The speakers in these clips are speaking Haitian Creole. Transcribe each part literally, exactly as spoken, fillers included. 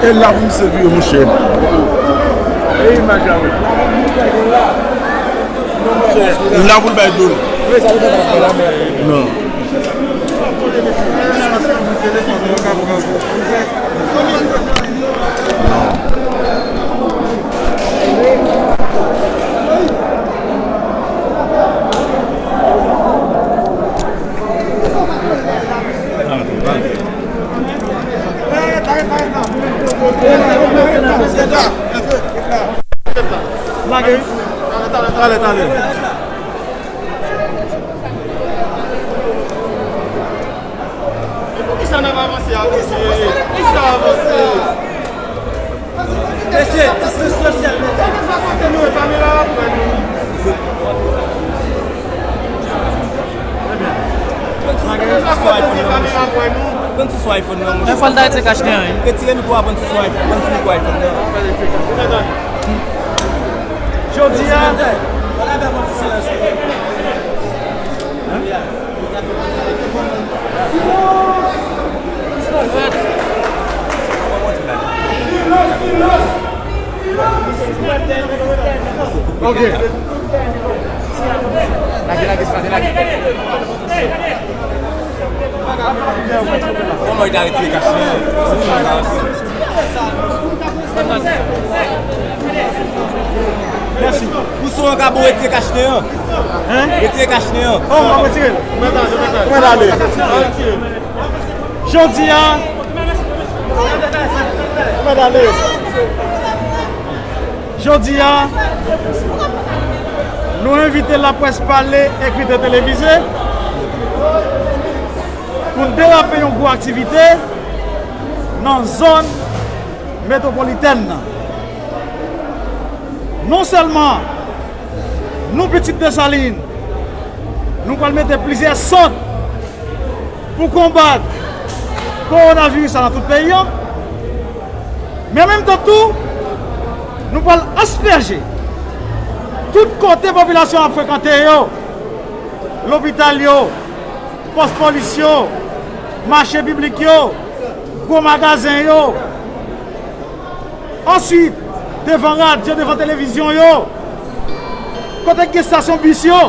L la pou misye vire, monchè. E imaj la, wi. L la pou l bay do l. Non. Lage. Talè, talè, talè. E poukisa n ap avanse a mesye? Poukisa avanse? Mesye, distans sosyal, mesye. Sa k ap pase nou e kamera la pou wè nou? Pran ti sou iPhone nan, monchè. Pran ti sou iPhone nan, monchè. Men fò l ta retire kach li an, wi. Retire mikwo a, pran ti sou iPhone, pran ti mikwo iPhone nan. Jodi a. Ok. Lage, lage, lage, lage. Kòman yo ta retire kach li an? Mèsi. Pou son an ka bon, retire kach li an. Hein? Retire kach li an. Oh, m ap retire l. Kòman l ale? Jodi a. Kòman l ale? Jodi a, nou envite laprès pale, ekri, televize pou n derape yon gwo aktivite nan zòn metwopolitèn nan. Non sèlman nou, pitit Desalin, nou pral mete plizyè sant pou konbat kowonaviris la nan tout peyi an. Men an menm tan tou, nou pral aspèje tout kote popilasyon ap frekante yo, lopital yo, pòs polis yo, mache piblik yo, gwo magazen yo. Answit, devan radyo, devan televizyon yo, kote k gen estasyon bis yo,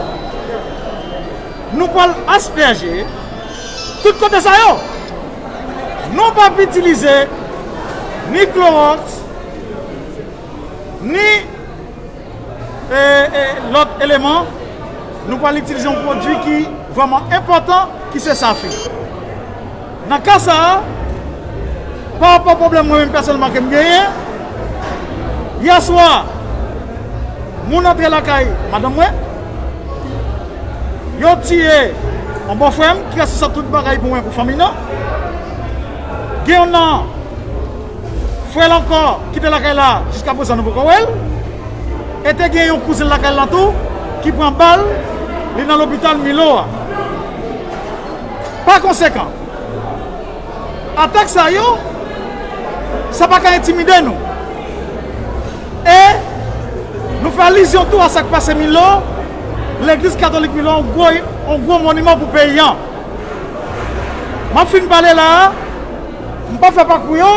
nou pral aspèje tout kote sa yo. Nou p ap itilize ni klowòks, ni e, e, lòt eleman, nou pral itilize yon pwodui ki vrèman enpòtan, ki se safi. Nan ka sa a, pa rapò pwoblèm mwen menm pèsonèlman ke m genyen, yè swa, moun antre lakay madanm mwen, yo tiye yon bòfrè m ki responsab tout bagay pou mwen, pou fanmi nan. Gen yon nan Frè l ankò ki te lakay la, jiskaprezan nou poko wè l. E te gen yon kouzen l lakay la tou ki pran bal, li nan lopital Milo a. Pa konsekan, atak sa yo, sa pa ka entimide nou. E nou fè alizyon tou a sa k pase Milo, legliz katolik Milo, yon gwo, yon gwo moniman pou peyi an. M ap fin pale la a, m p ap fè pakou yo,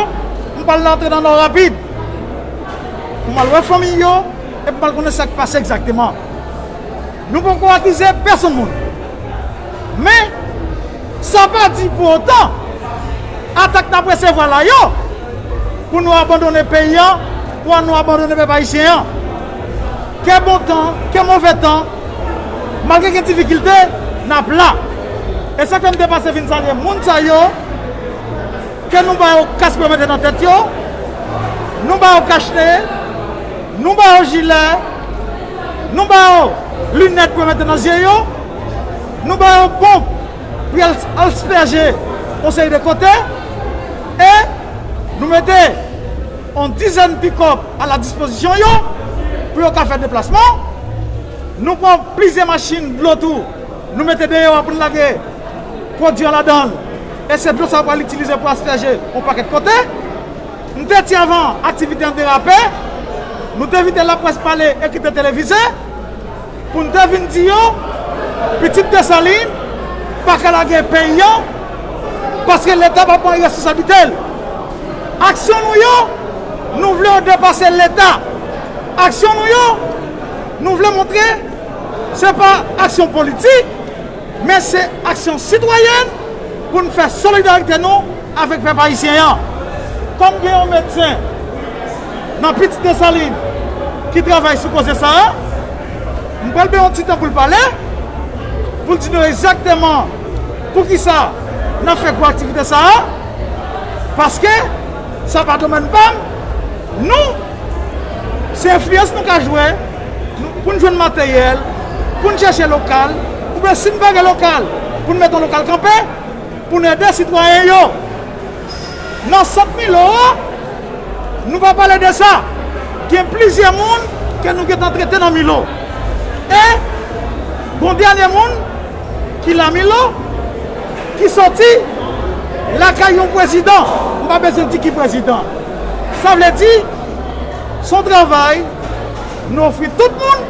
m pral antre nan Nò rapid. Pou m al wè fanmi yo, epi m al konnen sa k pase egzakteman. Nou poko akize pèsonn moun. Men, sa pa di pou otan, atak n ap resevwa la yo, pou nou abandone peyi an, pou nou abandone pèp ayisyen an. Ke bon tan, ke move tan, malgre gen difikilte, n ap la. E sa k fè m te pase vin salye moun sa yo, ke nou ba yo kas pou yo mete nan tèt yo, nou ba yo kach ne, nou ba yo jilè, nou ba yo linèt pou yo mete nan zye yo, nou ba yo ponp pou y al aspèje yon seri de kote, e nou mete yon dizèn pikòp a la dispozisyon yo pou yo ka fè deplasman. Nou pran plizyè machin dlo tou, nou mete deyò a pou n lage pwodui an ladan l. E se dlo sa yo pral itilize pou aspèje yon pakèt kote. M te di avan aktivite an derape, nou te envite laprès pale, ekri, televize, pou n te vin di yo, pitit Desalin pa ka lage peyi an, paske Leta pa pran responsablite l. Aksyon nou yo, nou vle yo depase Leta. Aksyon nou yo, nou vle montre se pa aksyon politik, men se aksyon sitwayèn pou n fè solidarite nou avèk pèp ayisyen an. Kòm gen yon medsen nan Pitit Desalin ki travay sou koze sa a, m pral bay yon ti tan pou l pale, pou l di nou egzakteman poukisa n ap fè gwo aktivite sa a, paske sa pa domèn pa m. Nou, se enfliyans nou ka jwe pou n jwenn materyèl, pou n chèche lokal, oubyen si n pa gen lokal, pou n mete yon lokal kanpe, pou n ede sitwayen yo. Nan sant Milo a, nou pa pale de sa. Gen plizyè moun ke nou gentan trete nan Milo. E gon dènye moun ki la Milo, ki soti lakay yon prezidan. M pa bezwen di ki prezidan. Sa vle di, se yon travay nou ofri tout moun,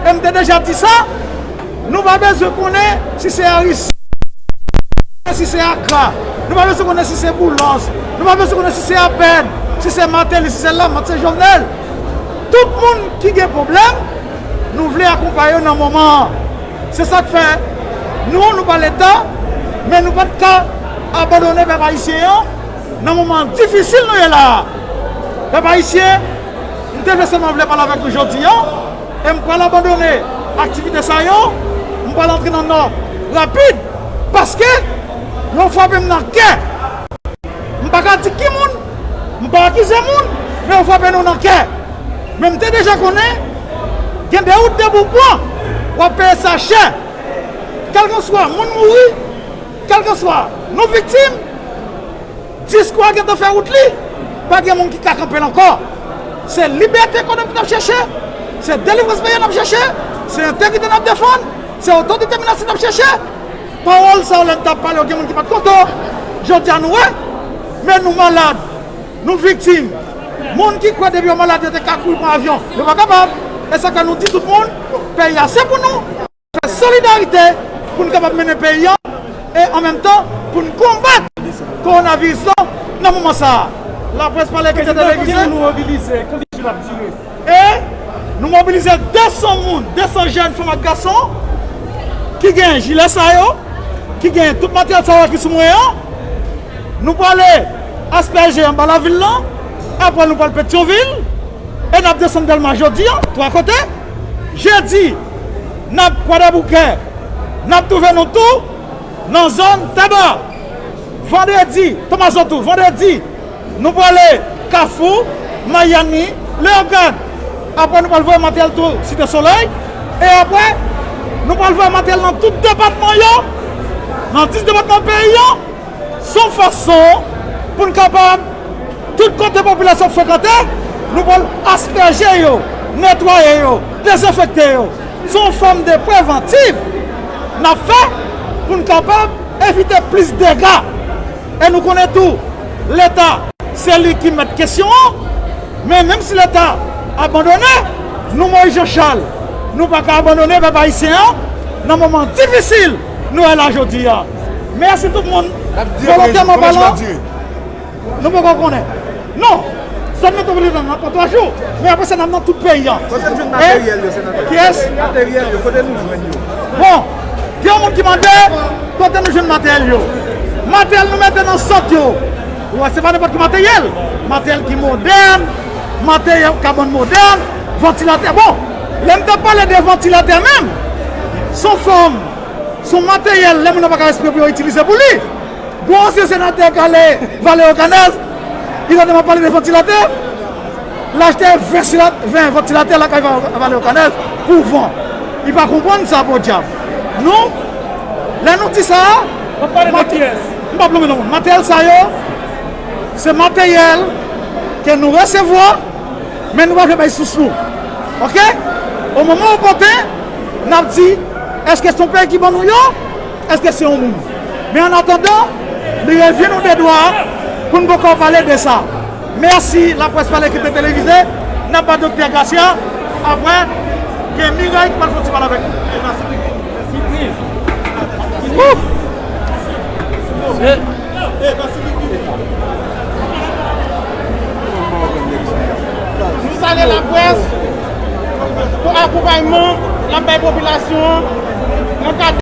e m te deja di sa, nou pa bezwen konnen si se Aris, si se Akra, nou pa bezwen konnen si se Boulos, nou pa bezwen konnen si se Apèd, si se Mateli, si se Lamòt, se Jovenel. Tout moun ki gen pwoblèm, nou vle akonpaye yo nan moman an. Se sa k fè nou, nou pa Leta, men nou pa t ka abandone pèp ayisyen an nan moman difisil nou ye la a. Pèp ayisyen, m te vle sèlman vle pale avèk nou jodi an, e m pral abandone aktivite sa yo, m pral antre nan Nò rapid, paske yo frape m nan kè. M pa ka di ki moun, m pa akize moun, men yo frape nou nan kè. Men m te deja konnen, gen de wout de pou pran, w ap peye sa chè. Kèlkanswa moun mouri, kèlkanswa nou viktim, diskou a gentan fè wout li, pa gen moun ki ka kanpe l ankò. Se libète ekonomik n ap chèche, se delivrans peyi a n ap chèche, se entegrite n ap defann, se otodetèminasyon n ap chèche. Pawòl sa yo, lè n t ap pale yo, gen moun ki pa t kontan. Jodi a nou wè, men nou malad, nou viktim. Moun ki kwè depi yo malad yo te ka kouri pran avyon, yo pa kapab. E sa k fè nou di tout moun, peyi a se pou nou. Fè solidarite pou n kapab mennen peyi an e an menm tan pou n konbat kowonaviris lan nan moman sa a. Laprès pale ki te televize. Prezidan, konbyen moun ou mobilize? Konbyen jou l ap dire? E nou mobilize de san moun, de san jèn fanm ak gason ki gen jilè sa yo, ki gen tout materyèl sa yo ki sou mwen an. Nou prale aspèje anba lavil lan, apre nou pral Petyonvil, e n ap desann Dèlma jodi an, twa kote. Jedi, n ap Kwadèboukè, n ap twouve nou tou nan zòn Taba. Vandredi, Tomazo tou, vandredi, nou prale Kafou, Mayani, Leyogàn. Apre nou pral voye materyèl tou Site Solèy. E apre, nou pral voye materyèl nan tout depatman yo, nan dis depatman peyi an. Se yon fason pou n kapab, tout kote popilasyon frekante, nou pral aspèje yo, netwaye yo, dezenfekte yo. Se yon fòm de prevantiv n ap fè pou n kapab evite plis dega. E nou konnen tou, Leta, se li ki mèt kesyon an. Men menm si Leta abandone, nou Moïse Jean Charles, nou pa ka abandone pèp ayisyen an nan moman difisil nou wè la jodi a. Mèsi tout moun. Volontèman palan, nou poko konnen. Non, zòn metwopolitèn nan pran twa jou, men apre sa n ap nan tout peyi a. Kote n jwenn materyèl yo, senatè? Kiyès? Materyèl yo, kote nou jwenn yo? Bon, gen yon moun ki mande kote nou jwenn materyèl yo. Materyèl nou mete nan sant yo. Ou wè, se pa nenpòt ki materyèl. Materyèl ki modèn, materyèl kabann modèn, vantilatè. Bon, lè m t ap pale de vantilatè menm, se yon fòm, se yon materyèl lè moun nan pa ka respire pou yo itilize pou li. Gon ansyen senatè k ale Valewo Kanèz, li tande m ap pale de vantilatè, l achte ven sila-, ven vantilatè lakay Va-, Valewo Kanèz pou van. Li pa konprann sa, podyab. Nou, lè nou di sa, m ap pale de kiyès? M p ap nonmen non moun. Materyèl sa yo, se materyèl ke nou resevwa, men nou pa vle bay sous nou. Oke? O moman opòten, n ap di, èske se yon peyi ki ban nou yo? Èske se yon moun? Men annatandan, li revyen nou de dwa pou n poko pale de sa. Mèsi, Laprès Pale ki te televize. N ap ba Doktè Gracia. Apre, gen Miray ki pral fè yon ti pale avèk nou. Wouh! Pale laprès pou akonpayman l ap bay popilasyon an nan kad